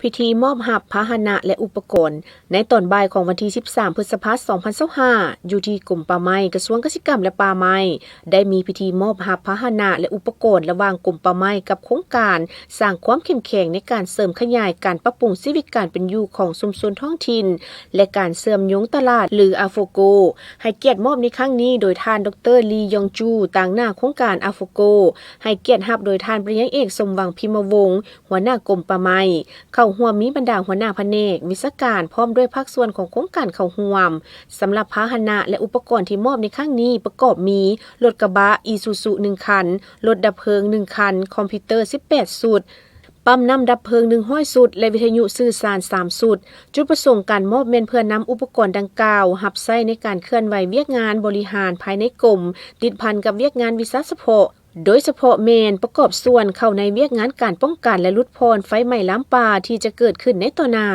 ພິທີມອບຮັບພາຫະນະ ແລະ ອຸປະກອນ ໃນຕອນບ່າຍຂອງວັນທີສິບສາມ ພຶດສະພາ ສອງພັນຊາວຫ້າ ຢູ່ທີ່ກົມປ່າໄມ້ ກະຊວງກະສິກຳ ແລະ ປ່າໄມ້ ໄດ້ມີພິທີມອບຮັບພາຫະນະ ແລະ ອຸປະກອນ ລະຫວ່າງກົມປ່າໄມ້ ກັບໂຄງການສ້າງຄວາມເຂັ້ມແຂງໃນການເສີມຂະຫຍາຍການປັບປຸງຊີວິດການເປັນຢູ່ຂອງຊຸມຊົນທ້ອງຖິ່ນ ແລະ ການເຊື່ອມໂຍງຕະຫຼາດ ຫຼື ອາໂຟໂກ ໃຫ້ກຽດມອບໃນຄັ້ງນີ້ໂດຍທ່ານ ດຣ ລີ ຢອງຈູ ຕາງໜ້າໂຄງການ ອາໂຟໂກ, ໃຫ້ກຽດຮັບໂດຍທ່ານ ປະລິນຍາເອກ ສົມຫວັງ ພິມມະວົງ ຫົວໜ້າກົມປ່າໄມ້. ເຂົ້າຮ່ວມມີບັນດາຫົວໜ້າພະແນກ, ວິຊາການ ພ້ອມດ້ວຍພາກສ່ວນຂອງໂຄງການເຂົ້າຮ່ວມ. ສຳລັບພາຫະນະ ແລະ ອຸປະກອນທີ່ມອບໃນຄັ້ງນີ້ປະກອບມີ ລົດກະບະ ອີຊູຊູ ໜຶ່ງຄັນ, ລົດດັບເພີງ ໜຶ່ງຄັນ, ຄອມພິວເຕີ ສິບແປດຊຸດ, ປ້ຳນ້ຳດັບເພີງ ໜຶ່ງຮ້ອຍຊຸດ ແລະ ວິທະຍຸສື່ສານ ສາມຊຸດ. ຈຸດປະສົງການມອບແມ່ນເພື່ອນຳອຸປະກອນດັ່ງກ່າວຮັບໃຊ້ໃນການເຄື່ອນໄຫວວຽກງານບໍລິຫານພາຍໃນກົມ ຕິດພັນກັບວຽກງານວິຊາສະເພາະ, ໂດຍສະເພາະແມ່ນປະກອບສ່ວນເຂົ້າໃນວຽກງານການປ້ອງກັນ ແລະ ຫຼຸດຜ່ອນໄຟໄໝ້ລາມປ່າທີ່ຈະເກີດຂຶ້ນໃນຕໍ່ໜ້າ.